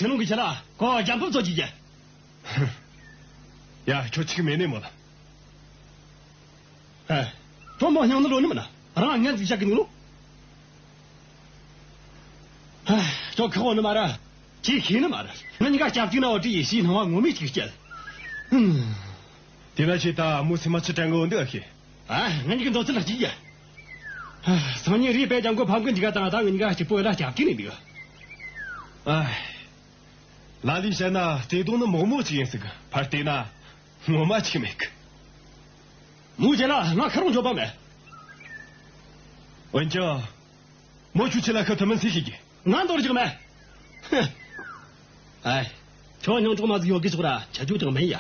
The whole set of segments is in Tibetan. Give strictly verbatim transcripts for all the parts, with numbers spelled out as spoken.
ཁྱེད་རང་གི་ཁྱེད་ལ་ཁོ་རྒྱལ་ཕམ་ཚོ་གཅིག་རྒྱལ། ཡ། ཁྱོད་ཆིག་མེད་ནས་མོ་ལ། ཨ། ཁྱོད་མོ་སྙིང་ནི་ལོ་ནི་མིན་ན། རང་ངན་ཟིག་བཤད་གི་འདུག་ལོ། ཨ། ཁྱོད་ཁག་པོ་ནི་མ་ར། ཅི་ཤེས་ནི་མ་ར། ང་གཉིས་ཀ་སྐྱབས་གཅིག་ན་བ་དྲི་ཡེ་ཤེས་སྣང་བ་ངོ་མས་ཅིག་སྐྱེལ། ཧུམ། དེ་ན་ཁྱེད་ད་མོ་སེམས་མ་ཆི་དྲན་གི་འོ་འདི་ཨ་ཤེས། ཨ། ང་གཉིས་ཀྱི་འདོད་ཚུལ་ལ་གཅིག་ཡ། ཨ། སང་ཉིན་རེས་པས་ཀྱང་མགོ་ཕམ་གི་འཇིག་ག་དང་ད་ང་གཉིས་ཀ་གཅིག་པོ་ལ་སྐྱབས་གཅིག་ནས་འདུག་ཨ། ལ་ལས་བཤད་ན་བརྩེ་དུང་ནི་མོག་མོག་ཅིག་ཡིན་ཟིག་ཕར་བལྟས་ན་ངོ་མ་ཅིག་མེད་གི། མོ་ཁྱེད་ལ་ང་ཁ་རོག་འཇོག་པ་མེད། འོན་ཀྱང་། མོ་ཁྱོད་ཆེ་ལ་ཤི་ཐུབ་མིན་སུས་ཤེས་ཀྱི། ང་འདོར་རྒྱུ་མེད། ཧི། ཨེ། ཁྱོད་སྙིང་གྲོགས་མ་ཟིག་ཡོད་གི་ཆོག་ར་ཆ་རྒྱུ་ཅང་མེད་ཡ།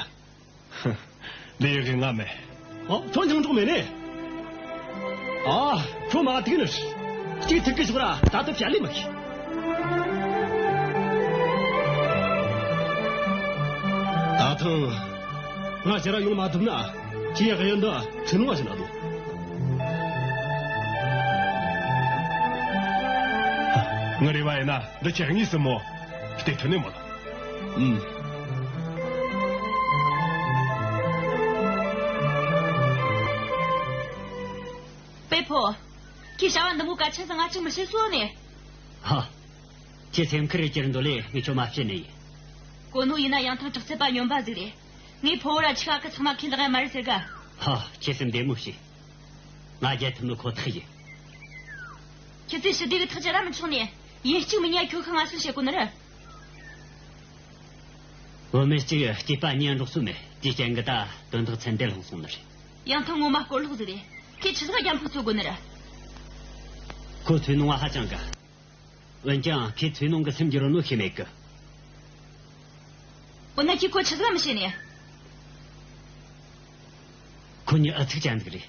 ཧི། ལས་གི་ང་མེད། ཨོ། ཁྱོད་སྙིང་གྲོགས་མེད་ནི། ཨ། ཁྱོད་མ་ཐུག་ནི། གཅིག་ཐུག་གི་ཆོག་ར་ད་ལྟ་བྱ་ལས་མ་ཤེས། ད་ཐེངས་ང་ཕྱིར་ར་ཡོང་མ་ཐུབ་ན། ཁྱེད་གཡུལ་འདི་ཚུར་ནང་ཕྱིན་ན་འདུག་ངའི་རེ་བ་ཡིན་ན་འདི་ཁྱེད་གཉིས་སུ་མོ་བལྟས་ཐུབ་ནི་མོད། ཨུམ། པེ་ཕོ། ཁྱེད་བྱ་བ་འདི་མོ་གལ་ཆེན་ཟིག་ང་ཅིག་མི་བྱེད་སོ་ནས། ཧ། ཁྱེད་སེམས་ཁུར་རེ་ཁྱེར་འདོད་ལས་ངས་ཁྱོད་མ་བཤད་ནི་ཡིན། གོ་ནོ་ཡིན་ན་ཡང་ཐང་དྲག་རྩལ་པ་སྨྱོན་པ་ཟིག་རེད། ངའི་ཕོ་བོ་ར་ཆི་ག་གི་ཚང་མ་ཁས་ལེགས་ཡ་མ་རེད་ཟེར་ག་ཧ། ཁྱེད་སེམས་བདེ་མོ་བྱོས། ང་རྒྱལ་ཐུབ་ནི་ཁོ་ཐག་ཡིན། ཁྱེད་ཚོས་ཞི་བདེ་གི་ཐག་བཅད་ར་མི་ཆོག་ནས། ཡིན་གཅིག་མིན་གཉིས་ཁྱོད་ཤི་ང་གསོན་བྱེད་དགོས་ནི་རེད། བུད་མེད་གཅིག་སྐྱེས་པ་གཉིས་འགྲོགས་སྲོལ་མེད། དེའི་རྐྱེན་གྱིས་ད་དོན་དག་ཚན་འདི་ལྷུང་སོང་ནི་རེད། ཡང་ཐང་ངོ་མ་སྐོར་ལོག་ཟིག་རེད། ཁོས་ཆི་ཟིག་རྒྱལ་ཕམ་རྩོད་དགོས་ནི་རེད། ཁོ་ཚོའི་ནང་བ་ཧ་ཅང་དགའ། འོན་ཀྱང་ཁོས་ཚོའི་ནང་གི་སེམས་བསྒྱུར་ནོ་ཤེས་མེད་གི། འོ་ན་ཁྱེད་ཁོ་ཆི་ཟིག་མི་ཤེས་ནས། ཁོ་གཉིས་ཨུ་ཚུགས་ཅན་ཟིག་རེད།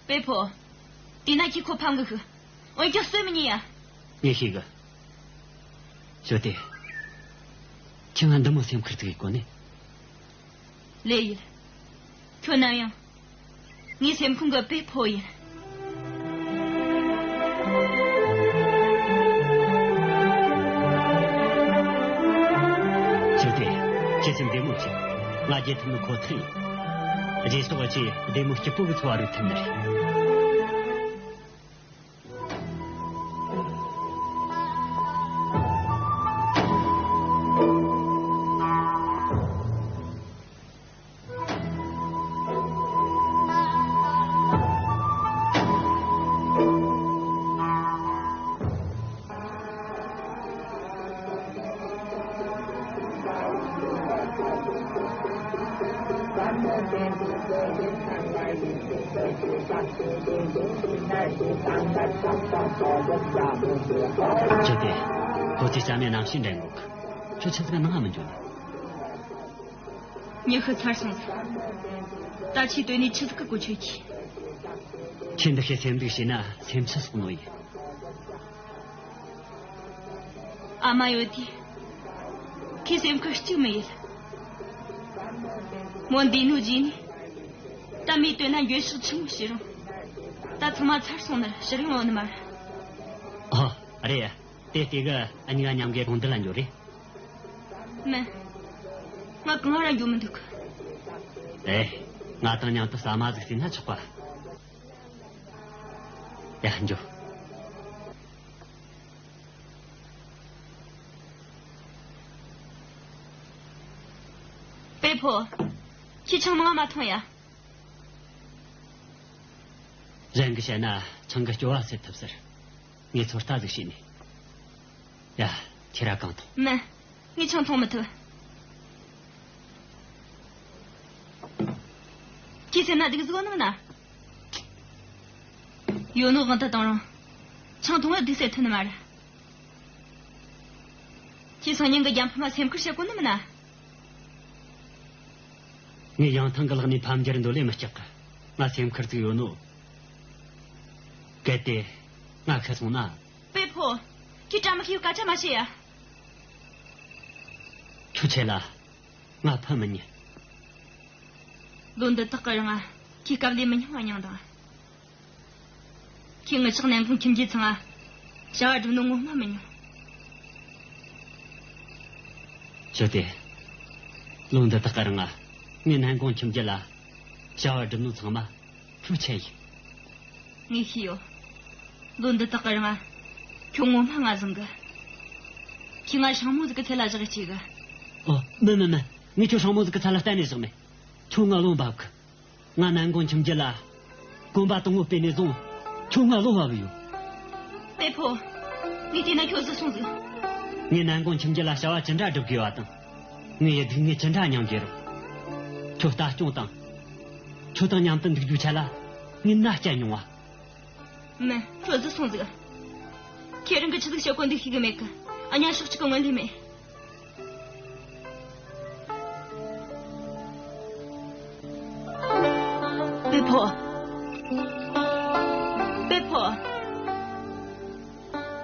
པེ་ཕོ། དེས་ན་ཁྱེད་ཁོ་ཕམ་གི་ཤི། འོན་ཀྱང་གསོད་མི་ཉན་ཡ། ངས་ཤེས་གི། ཞོ་ཏེ། ཁྱེད་ང་འདི་མོ་སེམས་ཁུར་ཐུག་གི་གོ་ནི། ལེ་ཡིན། ཁྱོད་ནམ་ཡང་། ངའི་སེམས་ཁོང་གི་པེ་ཕོ་ཡིན། ཞོ་ཏེ། ཁྱེད་སེམས་བདེ་མོ་བྱོས། ང་རྒྱལ་ཐུབ་ནི་ཁོ་ཐག་ཡིན། རྗེས་ཕྱོགས་ཀྱི་བདེ་མོ་སྐྱིད་པོ་གི་འཚོ་བ་རོལ་ཐུབ་ནི་རེད། ཅི་སྟེ། ཁོ་ཚོས་བྱ་མེད་རྣམ་ཤེས་འདྲེན་འགོག་གི། ཁྱོད་ཆི་ཟིག་ནང་ང་མི་འཇོན་ནི། མྱི་ཤི་ཚར་སོང་ཟིག་ད་ཁྱེད་དོན་ནས་ཆི་ཟིག་གི་གོ་ཆོད་ཀྱི། ཁྱེད་འདི་ཤེས་སེམས་སྡུག་བྱས་ན་སེམས་ཆུ་སོག་ནོ་ཡིན། ཨ་མ་ཡོད་དུས། ཁོས་སེམས་ཁུར་གཅིག་མི་ཡེད། མོ་འདས་ནོའི་རྗེས་ནས། ད་མོས་བཏོན་ན་འགྱོད་བཤགས་ཆི་མོ་བྱེད་རུང་། ད་ཚང་མ་ཚར་སོང་ནི་ཕྱིར་ཡོང་ཡོང་ནི་མ་རེད། ཨ། རེད། དེ་ལྟས་གི་ཨ་གཉིས་ཀ་མཉམ་གི་དགོང་དུ་ལ་འགྱོ་རེད། མིན། ང་གང་ར་འགྱོ་མི་འདུག་ཨེ། ང་དང་མཉམ་དུ་ཟ་མ་ཟིག་ཟོས་ན་ཆོག་པ། ཡ། འགྱོ། པེ་ཕོ། ཁྱེད་ཆང་མང་མ་འཐུང་ཡ། གཞན་གྱིས་བཤད་ན་ཆང་གིས་སྐྱོ་བ་སེལ་ཐུབ་ཟེར། ངས་ཚོད་ལྟ་ཟིག་བྱས་ནས། ཡ། ཁྱེད་ར་གང་འཐུང་། མིན། ངས་ཆང་འཐུང་མི་ཐུབ། ཁྱེད་སེམས་ན་སྡུག་ཟིག་ཡོད་ནི་མིན་ན། ཡོད་ནོ་དབང་དུ་བཏང་རུང་། ཆང་འཐུང་བ་སྡུག་སེལ་ཐུབ་ནི་མ་རེད། ཁྱེད་སང་ཉིན་གི་རྒྱལ་ཕམ་མ་སེམས་ཁུར་བྱེད་དགོས་ནི་མིན་ན། ངས་ཡང་ཐང་གི་ལག་ནས་ཕམ་རྒྱུར་འདོད་ལས་མི་སྐྲག་གི། ང་སེམས་ཁུར་ཟིག་ཡོད་ནོ། གལ་ཏེ་ང་ཤི་སོང་ན། པེ་ཕོ། ཁྱེད་བཀྲ་མི་ཤིས་སྐད་ཆ་མ་བཤད་ཡ། ཁྱོད་ཆེ་ལ། ང་ཕམ་མི་ཉན། ལོ་འདི་དག་གི་རིང་ང་ཁྱེད་སྐབས་ལས་མི་ཉུང་བ་མྱངས་དང་། ཁྱེད་ངི་ཆག་ནན་གོང་ཁྱིམ་རྒྱུད་ཚང་ང་བྱ་བ་སྒྲུབ་ནོ་ངོ་མ་མི་མྱོང་། དེ་དེ། ལོ་འདི་དག་གི་རིང་ང་ངས་ནན་གུང་ཁྱིམ་རྒྱུད་ལ་བྱ་བ་བསྒྲུབས་ནོ་ཚང་མ་ཁྱོད་ཆེད་ཡིན། ངས་ཤེས་ཡོད། ལོ་འདི་དག་གི་རིང་ང་ཁྱོད་ངོ་མ་ང་བཟང་གི། ཁྱོད་ང་སྲིང་མོ་ཟིག་གི་ཚད་ལ་བཞག་གི་བྱེད་གི། ཨོ། མིན་མིན་མིན། ངས་ཁྱོད་སྲིང་མོ་ཟིག་གི་ཚད་ལ་གཏན་ནས་བཞག་མེད། ཁྱོད་ང་བློ་འབབ་གི། ང་ནན་གུང་ཁྱིམ་རྒྱུད་ལ་གོམ་པ་དང་པོ་སྤོས་ནས་བཟུང་ཁྱོད་ང་བློ་བབ་ཡོད། པེ་ཕོ། ངས་བལྟས་ན་ཁྱོད་བཟི་སོང་ཟིག། ངས་ནན་གུང་ཁྱིམ་རྒྱུད་ལ་བྱ་བ་ཅི་འདྲ་སྒྲུབ་དགོས་པ་དང་། ངའི་སྡུག་བསྔལ་ཅི་འདྲ་མྱོང་དགོས་རུང་། ཁྱོད་ལྟ་སྐྱོང་དང་། ཁྱོད་དང་མཉམ་དུ་འདུག་རྒྱུའི་ཆེད་ལ་ངས་མནའ་བསྐྱལ་མྱོང་བ། མིན། ཁྱོད་བཟི་སོང་ཟིག། ཁྱེད་རང་གིས་ཆི་ཟིག་བཤད་གོ་འདུག་ཤེས་གི་མེད་གི། ཨ་ཉ་ཤོག་ཅིག་གི་ངོས་ལས་མེད། པེ་ཕོ། པེ་ཕོ།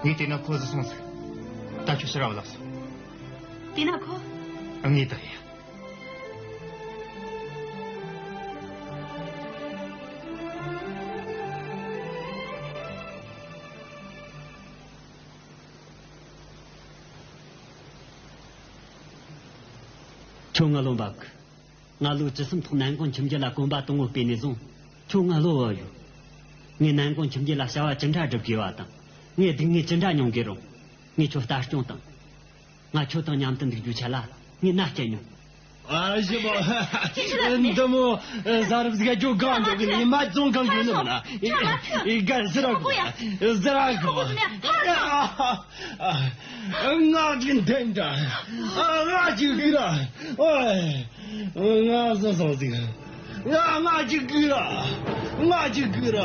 ངས་བལྟས་ན་ཁོ་བཟི་སོང་ཟིག། ད་ཁྱོད་ཕྱིར་ར་བ་ལགས་སོ། བལྟས་ན་ཁོ། ངས་བདག་ཡིན། ཁྱོད་ང་བློ་འབབ་གི། ང་ལོ་བཅུ་གསུམ་ཐོག་ནན་གུང་ཁྱིམ་རྒྱུད་ལ་གོམ་པ་དང་པོ་སྤོས་ནས་བཟུང་ཁྱོད་ང་བློ་བབ་ཡོད། ངས་ནན་གུང་ཁྱིམ་རྒྱུད་ལ་བྱ་བ་ཅི་འདྲ་སྒྲུབ་དགོས་པ་དང་། ངའི་སྡུག་བསྔལ་ཅི་འདྲ་མྱོང་དགོས་རུང་། ངས་ཁྱོད་ལྟ་སྐྱོང་དང་། ང་ཁྱོད་དང་མཉམ་དུ་འདུག་རྒྱུའི་ཆེད་ལ་ངས་མནའ་བསྐྱལ་མྱོང་། ཨ་ཞེ་མོ། འདི་མོ་ཟ་རུབ་ཟིག་ཅོ་གང་འགྲོ་གི་ནི་མ་ཙོང་གང་གི་ནི་མ་ན། ཨི་གར་ཟི་ར་གོ། ཟི་ར་གོ། ང་གི་འདན་འདྲ། ང་གི་གི་ར། ཨོ། ང་ཟ་ཟ་ཟིག། ང་ང་གི་གི་ར། ང་གི་གི་ར།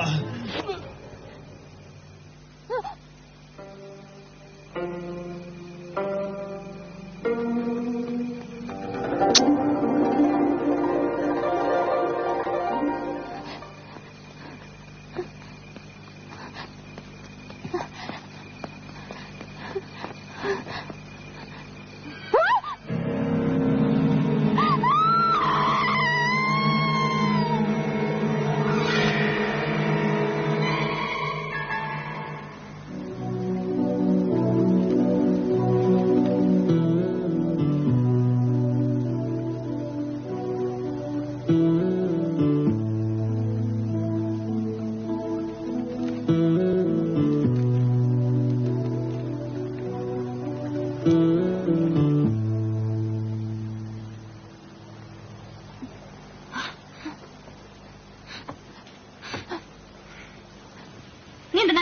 ངས་འདི་ན།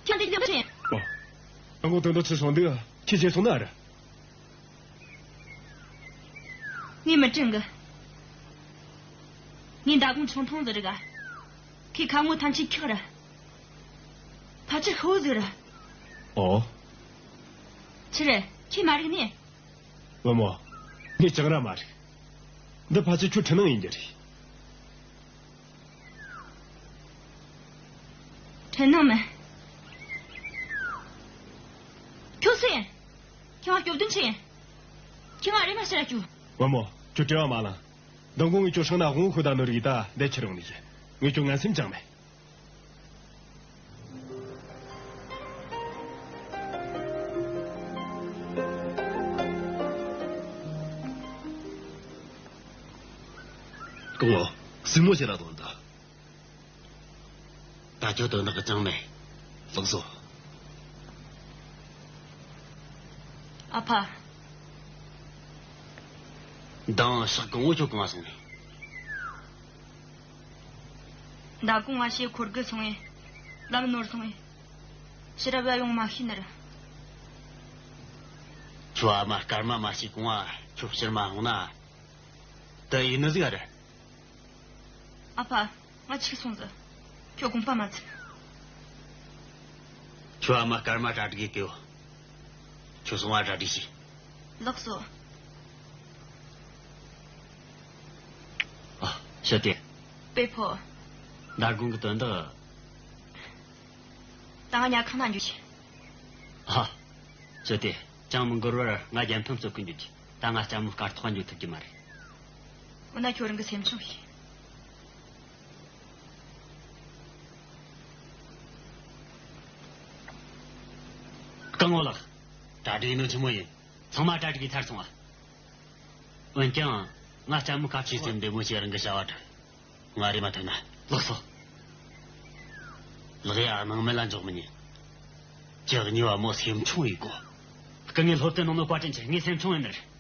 ཁྱོད་འདི་ལྟ་བུ་ཡིན། ཨ་ངོ་དོན་དུ་ཚུད་སོང་འདུག། ཁྱེད་བྱས་སོང་ན་ར། ངས་མི་དྲན་གི། ངས་མདང་དགོང་ཆང་འཐུང་ཟིག་རིག་ག། ཁོའི་ཁ་ངོ་ཐམས་ཅད་འཁྱག་ར། ཕལ་ཆེར་ཤི་བོ་ཟིག་ར། ཨོ། ཆི་རེད། ཁྱོས་མ་རིག་ནི། བུ་མོ། ངས་ཅང་ར་མ་རིག། འདི་ཕལ་ཆེར་ཁྱོད་འཕྲུལ་སྣང་ཡིན་རྒྱུ་རེད། འཕྲུལ་སྣང་མིན། ཁྱོད་སུ་ཡིན། ཁྱོད་ང་སྐྱོབ་དོན་ཆི་ཡིན། ཁྱོད་ང་རེམ་མ་ཕྱིར་ར་སྐྱོབས། བུ་མོ། ཁྱོད་བྲེལ་བ་མ་ལངས། མདང་དགོང་ངས་ཁྱོད་སྲང་ན་དབང་པོ་ཤོད་ད་ནོ་རིག་ད་འདི་ཁྱེར་ཡོང་ནི་ཡིན། ངས་ཁྱོད་ངན་སེམས་ཅང་མེད། སྐུ་ངོ། སྲིང་མོ་ཞིག་ལ་དོན་དུ། ད་ཁྱོད་དོན་དག་ཅང་མེད། ལགས་སོ། ཨ་ཕ། མདང་ཞག་གང་བོ་ཁྱོད་གང་ང་སོང་ནས། མདང་དགོང་ང་ཞེ་འཁོར་གི་སོང་ངས། ལམ་ནོར་སོང་ངས། ཕྱིར་ར་བ་ཡོང་མ་ཤེས་ནི་རེད། ཁྱོད་ཨ་མ་སྐར་མ་མ་ཤེས་གོང་ང་ཁྱོད་ཕྱིར་མ་འོང་ན། དེ་ཡིན་ནི་ཟིག་ཨ་རེད། ཨ་ཕ། ང་འཆི་སོང་ཟིག། ཁྱོད་དགོངས་པ་མ་ཚིམ། ཁྱོད་ཨ་མ་སྐར་མ་གྲ་སྒྲིག་གི་ཡོད། ཁྱོད་སོང་བ་གྲ་སྒྲིག་བྱོས། ལགས་སོ། ཨ། ཤོད་དེ། པེ་ཕོ། མདང་དགོང་གི་དོན་དག། ད་ང་ཉལ་ཁང་ན་འགྱོ་ཆེ། ཨ། ཤོད་དེ། ཅང་མི་འགོར་བར་ང་རྒྱལ་ཕམ་རྩོད་གི་འགྱོ་རྒྱུ། ད་ང་ལྕམ་མོ་སྐར་ཐོག་འགྱོ་ཐུབ་རྒྱུ་མ་རེད། འོ་ན་ཁྱོད་རང་གི་སེམས་ཆུང་བྱོས། སྐུ་ངོ་ལགས། གྲ་སྒྲིག་ནི་ཆི་མོ་ཡིན། ཚང་མ་གྲ་སྒྲིག་ཚར་སོང་ཨ། འོན་ཀྱང་། ང་ལྕམ་མོ་ཁ་ཆེའི་སེམས་བདེ་མོ་བྱེད་རང་གི་བྱ་བ་སྒྲུབ། ང་རེ་མ་ཐོན་ན། ལགས་སོ། ལགས་ཡ། སྣང་མེད་ལ་འཇོག་མི་ཉན། ཅག་གཉིས་བ་མོ་སེམས་ཆུང་ཡིན་གོ། སྐུ་ངའི་སློབ་སྟོན་གནང་ནོ་བཀའ་དྲིན་ཆེ། ངའི་སེམས་ཆུང་ཡིན་ནི་རེད།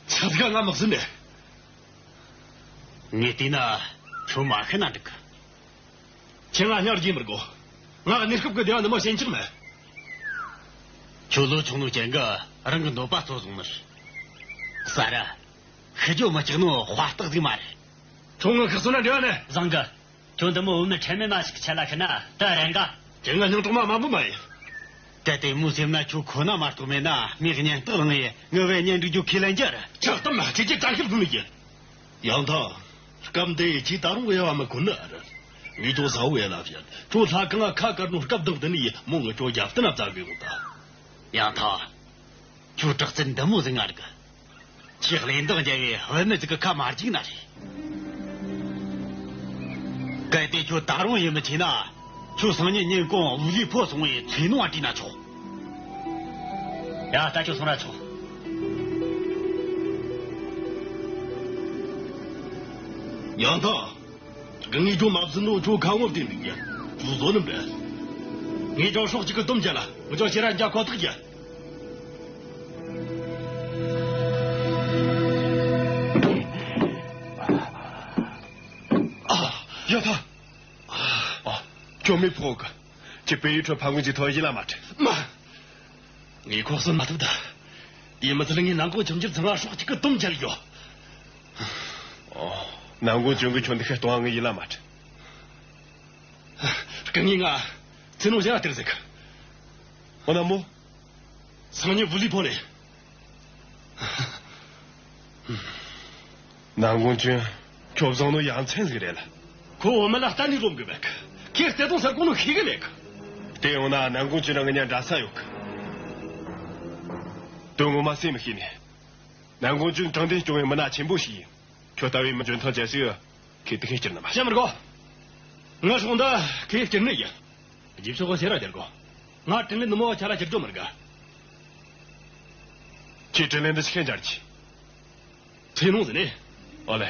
ཆབ་དཀའ་ང་མི་བཟོད་ནས། ངས་བལྟས་ན་ཁྱོད་མ་ཤི་ན་འགྲིག་གི། ཁྱེད་ང་སྙིང་རྗེ་མི་དགོས། ང་གནས་སྐབས་ཀྱི་བདེ་བ་འདི་མོ་ཞེན་ཆགས་མེད། ཁྱོད་ལོ་ཆུང་ནོ་ཅན་གི་རང་གི་འདོད་པ་གཙོ་བཟུང་ནི་རེད། ས་ར། ཤི་རྒྱུ་མི་སྐྲག་ནོ་དཔའ་རྟགས་ཟིག་མ་རེད། ཁྱོད་ང་ཁག་སོང་ན་འབྲེལ་བ་ནི། བཟང་གི། ཁྱོད་འདི་མོ་བུད་མེད་ཁྲེལ་མེད་མ་ཞིག་གི་ཆེད་ལ་ཤི་ན་ད་རན་ག། དེ་ང་སྙིང་གྲོགས་མ་མ་འབུ་མ་ཡིན། ད་ལྟའི་མོའི་སེམས་ན་ཁྱོད་ཁོ་ན་མ་གཏོགས་མེད་ན་མི་གཉེན་རྟགས་ལངས་ཡས་ངི་བས་གཉེན་སྒྲིག་རྒྱུ་ཁས་ལེན་རྒྱུ་རེད། ཆགས་གཏམ་ཁྱེད་ཀྱིས་དྲན་ཤེས་ཟིན་ཡིན། ཡང་ཐང་། སྐབས་འདི་ཁྱེད་ད་རུང་ཡལ་བ་མི་ཁོ་ན་རེད། ངས་ཁྱོད་ས་བོ་ཡལ་ལ་བཤད། ཁྱོད་ལྷ་ཁང་ང་ཁ་བཀར་ནོ་སྐབས་དང་དེ་ནས་མོ་ངི་ཁྱོད་རྒྱབ་རྟེན་ན་བཙལ་གི་ཡོང་ད། ཡང་ཐང་། ཁྱོད་དྲག་རྩལ་འདི་མོ་ཟིག་ང་རིག་ཁྱེད་གླེན་འདང་རྒྱབ་བས་བུད་མེད་ཟིག་གི་ཁ་མ་འཇིག་ན་རེད། གལ་ཏེ་ཁྱོད་ད་རུང་ཡིད་མི་ཆེས་ན། ཁྱོད་སང་ཉིན་ཉིན་གུང་བུ་ལི་ཕོ་སོང་བའི་ཚེ་ནོ་བ་བྲིས་ན་ཆོག་ཡ་ད་ཁྱོད་སོང་ར་ཆོག་ཡང་ཐང་། གང་ངས་ཁྱོད་མ་བཟོད་ནོ་ཁྱོད་ཁ་ངོ་བལྟས་འདུག་ཡ། ཁྱོད་བཟོ་ནམ་རེད། ངས་ཁྱོད་སྲོག་གཅིག་གི་སྡོམ་བྱས་ལ་ངས་ཁྱོད་ཕྱིར་ར་འཇགས་ཁོ་ཐག་ཡ། ཨ། ཡ་ཐང་། ཨ། ཁྱོད་མི་ཕོག་གི། ཁྱེད་དཔེ་ཡི་ཁྲོད་ཕ་ངོས་ཀྱི་ཐོ་ཡི་ལ་མ་ཁྲིད། མ། ངས་ཁོ་གསོད་མ་ཐུབ་ད། ཡིན་མ་ཚད་ངས་ནན་ཀོང་ཁྱིམ་རྒྱུད་ཚང་མ་སྲོག་གཅིག་གི་དམ་བཅའ་ཡོད། ཨོ། ནན་ཀོང་ཅུན་གི་ཁྱོད་འདི་ཁ་གཏོང་བ་ངས་ཡིད་ལ་མ་དྲན། སྐུ་ངོ། ང་ཚེ་ནོ་ཞལ་ལ་སྟེར་ཟིག། འོ་ན་མོ། སང་ཉིན་བུ་ལི་ཕོ་ནས། ནན་ཀོང་ཅུན། ཁྱོད་བཟང་ནོ་ཡ་མཚན་ཟིག་རེད་ལ། ཁོ་བོད་མི་ལ་གཏན་ནས་རློམ་གི་མེད་གི། ཁོས་བརྩེ་དུང་ཟེར་གོ་ནོ་ཤེས་གི་མེད་གི། དེ་ཡོང་ན་ནན་ཀོང་ཅུན་རང་གི་ཉ་འདྲ་ས་ཡོད་གི། དོན་ངོ་མ་སེམས་མི་ཤེས་ནས། ནན་ཀོང་ཅུན་དྲང་བདེན་སྐྱོང་བའི་མི་སྣ་ཆེན་པོ་ཞིག་ཡིན། ཁྱོད་ལྟ་བུའི་མི་འཇོན་ཐང་ཅན་ཞིག་ཁོས་དེ་ཁས་སྐྱུར་ནི་མ་རེད། བཤད་མི་དགོས། ངའི་སྲོག་འདི་ཁོས་སྐྱུར་ནི་ཡིན། རྗེས་ཕྱོགས་ཁོ་ཟེར་ར་རྒྱལ་གོ། ང་དྲིན་ལན་འདི་མོ་ཆ་ལ་ཁྱེར་རྒྱུ་མི་དགའ། ཁྱེད་དྲིན་ལན་འདི་ཆི་ཁས་འཇལ་གྱི། ཚེ་ནོ་ཟེར་ནས། ཨོ་ལེ།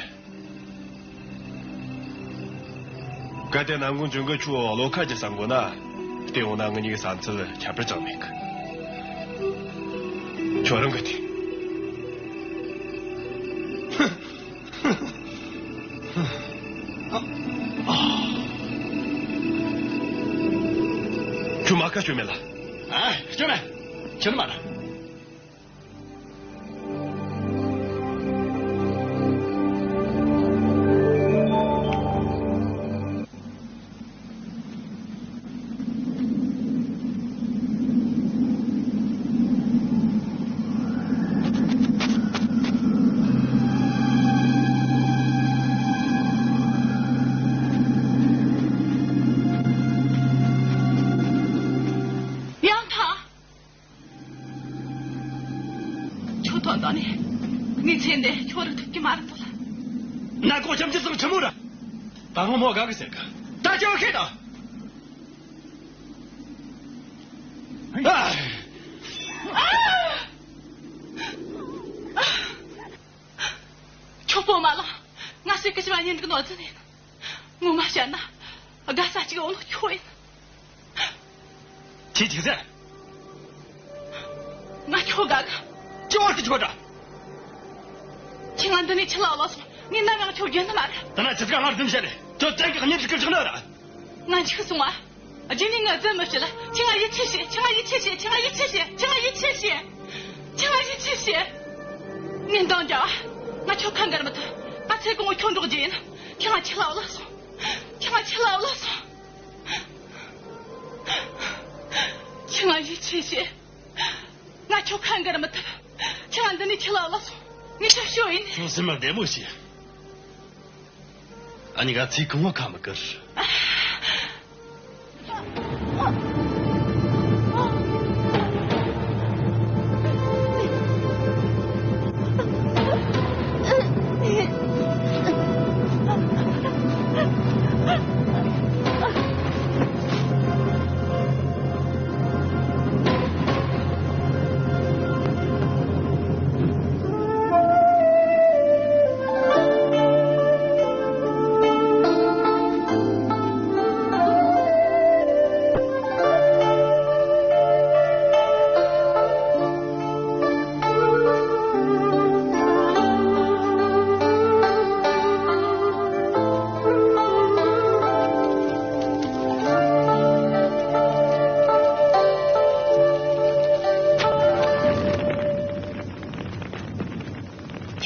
གལ་ཏེ་ནན་ཀོང་ཅུན་གིས་ཁྱོད་བློ་ཁ་ཅིག་གསང་དགོས་ན། དེ་འོང་ན་ངེད་གཉིས་ཀྱི་བསམ་ཚུལ་ཁྱད་པར་ཅང་མེད་གི། ཁྱོད་རང་གི་དེ། ཁྱོད་མ་ཁ་སྐྱོན་མེད་ལ། ཨ། སྐྱོན་མེད། ཁྱོད་མ་ར། ཡང་ཐང་། ཁྱོད་ཐོན་དང་ནི། ངའི་ཚེ་འདི་ཁྱོད་རིག་ཐུབ་ཀྱི་མ་རེད་དོ་ལ། ནན་ཀོང་ཁྱིམ་རྒྱུད་ཚང་ཆི་མོ་ར། ད་རུང་མོ་དགའ་གི་ཟེར་གི། ད་ཁྱོད་ཁེ་ད། ཨ། ཁྱོད་པོ་མ་ལ། ང་ཟེར་གི་ཅི་བ་ཉིན་འགྲིག་ནོ་ཙི་ནས། ངོ་མ་བཤད་ན། དགའ་ས་གཅིག་འོང་ནོ་ཁྱོད་ཡིན། ཁྱེད་ཅིག་ཟེར། ང་ཁྱོད་དགའ་གི། ཅི་བར་དུ་ཁྱོད་དྲ། ཁྱེད་ང་འདི་ནས་ཁྱི་ལ་བློ་སོང་། ངས་ནམ་ཡང་ཁྱོད་རྒྱན་ནི་མ་རེད། ད་ན་ཁྱི་ཚ་ང་རྫུན་བཤད་ནས་ཁྱོད་བཙན་གི་གཉེན་གྱི་སྐུ་བཞག་ནི་ར། ང་འཇིགས་སོང་བ། རྗེས་ནས་ང་རྫུན་མི་བཤད་ལ། ཁྱེད་ང་ཡིད་ཆེས་བྱེད། ཁྱེད་ང་ཡིད་ཆེས་བྱེད། ཁྱེད་ང་ཡིད་ཆེས་བྱེད། ཁྱེད་ང་ཡིད་ཆེས་བྱེད། ཁྱེད་ང་ཡིད་ཆེས་བྱེད། ངས་འདང་རྒྱག་ང་ཁྱོད་ཁ་འགར་མི་ཐུབ། ང་ཚེ་གང་བོ་ཁྱོད་འགྲོགས་རྒྱུ་ཡིན། ཁྱེད་ང་ཁྱི་ལ་བློ་སོང་། ཁྱེད་ང་ཁྱི་ལ་བློ་སོང་། ཁྱེད་ང་ཡིད་ཆེས་བྱེད། ང་ཁྱོད་ཁ་འགར་མི་ཐུབ། ཁྱེད་ང་འདི་ནས་ཁྱི་ལ་བློ་སོང་། ངས་ཁྱོད་ཤོད་ཡིན། ཁྱོད་སེམས་མ་བདེ་མོ་བྱོས། ཨ་ནི་ག་ཚིག་གང་བ་ཁ་མི་ཀིར།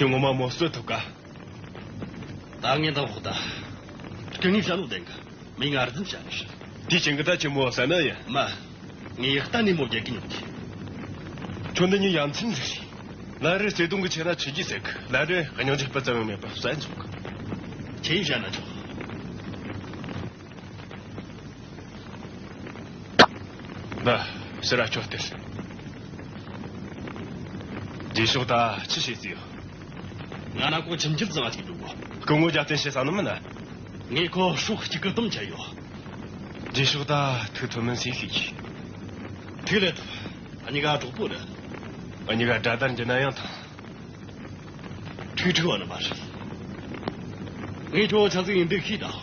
ཁྱོད་ངོ་མ་མོ་གསོད་ཐུབ་ག། ད་ངས་འདང་ཕོག་ད། སྐུ་ངོས་བྱ་ལོག་བདེན་གི། མི་ང་རྫུན་བྱ་ནི་ཧྲི། དེ་ཅན་གི་ད་ཆི་མོ་ཟ་ན་ཡ། མ། ངས་གཏན་ནས་མོ་རྒྱལ་གི་མྱོང་གི། ཁྱོད་འདི་ཉིད་ཡ་མཚན་ཟིག་རེད། ལ་རེ་བརྩེ་དུང་གི་ཆེ་ན་ཆི་གི་ཟེར་གི། ལ་རེ་སྙིང་རྗེ་སྤུ་ཙམ་ཡང་མེད་པ་བསད་འཇོག་གི། ཁྱེད་ཡིས་བྱ་ན་ཆོག། ད་ཕྱིར་ར་ཁྱོད་སྟེར། རྗེས་ཕྱོགས་ད་ཆི་བྱེད་རྩིས་ཡོད། ང་ན་ཀོ་ཁྱིམ་རྒྱུད་བཟང་ང་ཅིག་འགྲོ་གོ། སྐུ་ངོ་རྒྱབ་རྟེན་བྱེད་ས་ནི་མིན་ན། ངས་ཁོ་སྲོག་གཅིག་གི་དམ་བཅའ་ཡོད། རྗེས་ཕྱོགས་ད་ཐུགས་ཐུབ་མིན་སེམས་ཤིག་གིས། ཐུགས་ལས་ཐུབ། ཨ་ནི་ག་གྲོགས་པོ་རེད། ཨ་ནི་ག་དགྲ་དར་འདི་ན་ཡང་ཐང་། ཁྲིག་ཁྲིག་བ་ནི་མ་རེད། ངས་ཁྱོད་ཆ་ཚིག་ཡིན་འདུག་ཤེས་དང་།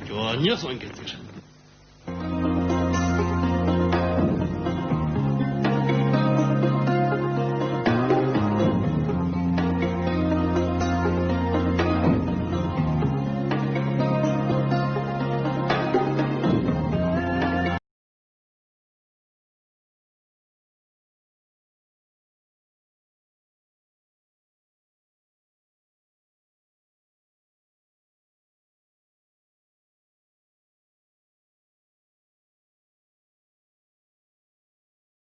ཁྱོད་ཉེ་སོང་གི་ཟེར།